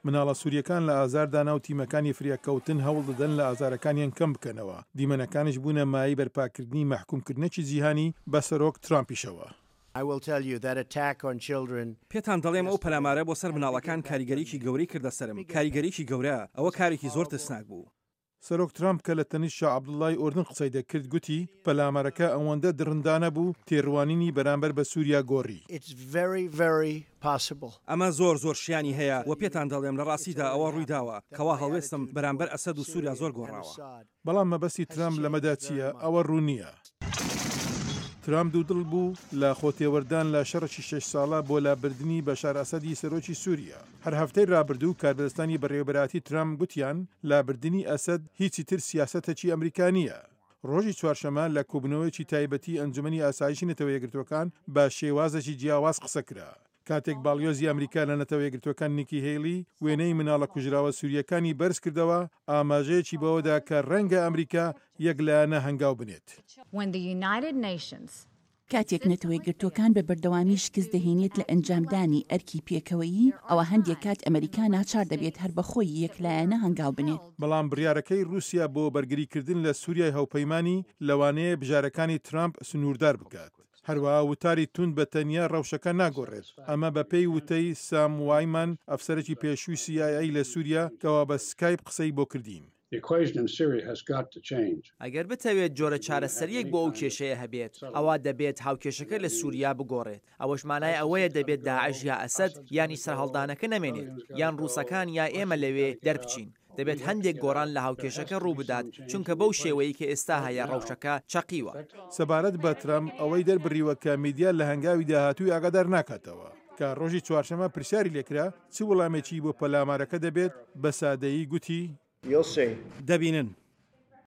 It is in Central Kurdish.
مناڵە سورییەکان لە ئازاردانە و تیمەکانی فریاکەوتن هەوڵدەدەن لە ئازارەکانیان کەم بکەنەوە، دیمەنەکانیش بوونە مایەی بەرپاکردنی مەحکومکردنێکی جیهانی بە سەرۆک ترامپیشەوە. پێتان دەڵێم ئەو پەلامارە بۆ سەر مناڵەکان کاریگەریی گەورەی کردە سەرم، کاریگەریی گەورە، ئەوە کارێکی زۆر ترسناک بوو. سەرۆک ترامپ کە لە تەنیشت شا عەبدوڵڵای ئوردن قسەی دەکرد، گوتی، پەلامارەکە ئەوەندە دڕندانە بوو، تێڕوانینی بەرامبەر بە سووریا گۆڕی. ئەمە زۆر زۆر شیانی هەیە و پێتان دەڵێم لە ڕاستیدا ئەوە ڕوویداوە، کەوا هەڵوێستم بەرامبەر ئەسەد و سووریا زۆر گۆڕاوە. بەڵام مەبەستی ترامپ لەمەدا چییە، ئەوە ڕوون نییە. ترامپ دوودڵ بوو لە خۆتێوەردان لە شەڕێکی شەش ساڵە بۆ لابردنی بەشار ئەسەدی سەرۆکی سووریا. هەر هەفتەی رابردوو کاربەدەستانی بەڕێوەبەرایەتی ترامپ گوتیان لابردنی ئەسەد هیچی تر سیاسەتەکی ئەمریکا نییە. رۆژی چوارشەمە لە کۆبوونەوەیەکی تایبەتی ئەنجومەنی ئاسایشی نەتەوە یەکگرتووەکان بە شێوازێکی جیاواز قسە کرا. کاتێک باڵیۆزی ئەمریکا لە نەتەوە یەکگرتووەکان نیکی هێیلی وێنەی مناڵە کوژراوە سورییەکانی بەرزکردەوە، ئاماژەیەکی بەوەدا کە رەنگە ئەمریکا یەکلایەنە هەنگاو بنێت. کاتێک نەتەوەیەکگرتووەکان بە بەردەوامی شکست دەهێنێت لە ئەنجامدانی ئەرکی پێکەوەیی، ئەوا هەندێک کات ئەمەریکا ناچار دەبێت هەر بەخۆی یەکلایەنە هەنگاو بنێت. بەڵام بڕیارەکەی رووسیا بۆ بەرگریکردن لە سوریای هاوپەیمانی لەوانەیە بژارەکانی ترامپ سنووردار بکات. هەروەها وتاری توند بە تەنیا رەوشەکە ناگۆڕێت، ئەمە بەپێی وتەی سام وایمان، ئەفسەرێکی پێشووی سی ئای ئەی لە سوریا کەوا بە سکایپ قسەی بۆ کردین. ئەگەر بتەوێت جۆرە چارەسەرییەک بۆ ئەو کێشەیە هەبێت، ئەوا دەبێت هاوکێشەکە لە سووریا بگۆڕێت، ئەوەش مانای ئەوەیە دەبێت داعش یا ئەسەد یانی سەرهەڵدانەکە نەمێنێت، یان ڕووسەکان یا ئێمە لەوێ دەربچین. دەبێت هەندێک گۆڕان لە هاوکێشەکە ڕووبدات، چونکە بەو شێوەیەی کە ئێستا هەیە ڕەوشەکە چەقیوە. سەبارەت بە ترەمپ ئەوەی دەربڕیوە کە میدیا لە هەنگاوی داهاتووی ئاگادار ناکاتەوە. کە ڕۆژی چوارشەممە پرسیاری لێکرا چ وەڵامێکی بۆ پەلامارەکە دەبێت، بە سادەیی گوتی. دەبینن.